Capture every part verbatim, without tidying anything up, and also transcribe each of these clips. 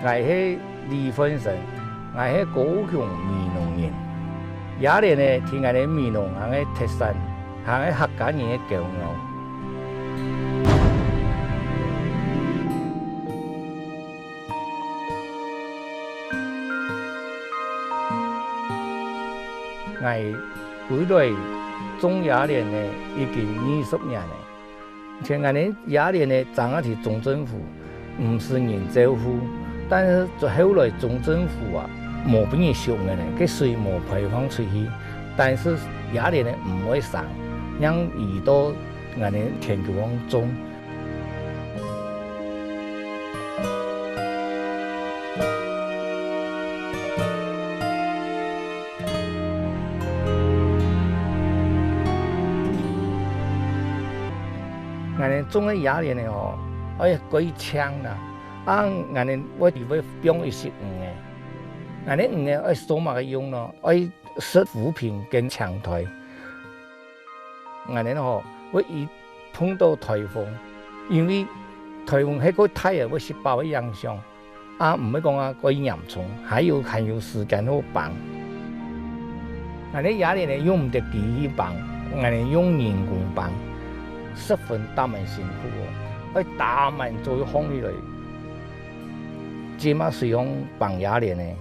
𠊎係李煥昇，𠊎係高雄美濃人。野蓮仔係𠊎等美濃行个特產，還係客家人个驕傲。 𠊎歸來種野蓮仔已經二十年了。以前𠊎等野蓮仔正啊在中正湖，毋使人照顧，但是後來中正湖啊，無分人修了呢，該水無排放出去，但是野蓮仔毋會生，正移到𠊎等田坵項種。 𠊎等種个野蓮仔吼，愛蓋淨啦，啊𠊎等會裡背放一息魚仔。𠊎等魚仔愛做麼个用呢？愛食浮萍跟青苔。 𠊎等吼，會一碰到颱風，因為颱風係過大个，會受到个影響，啊毋會講啊過嚴重，還有還有時間好挷。𠊎等野蓮仔用毋得機器挷，𠊎等用人工挷，十分當蠻辛苦哦，愛當蠻早就䟘起來。這馬隨用挷野蓮仔，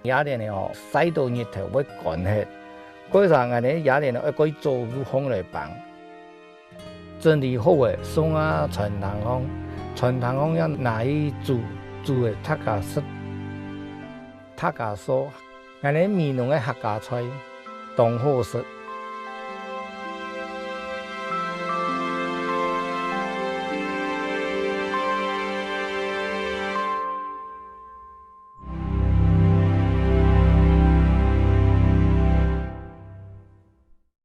野蓮仔哦，曬到日頭會乾忒。過時𠊎等野蓮仔愛過早就䟘來挷。整理好了，送啊餐廳項，餐廳項也拿去煮，煮了大家食，大家笑。𠊎等美濃个客家菜，當好食。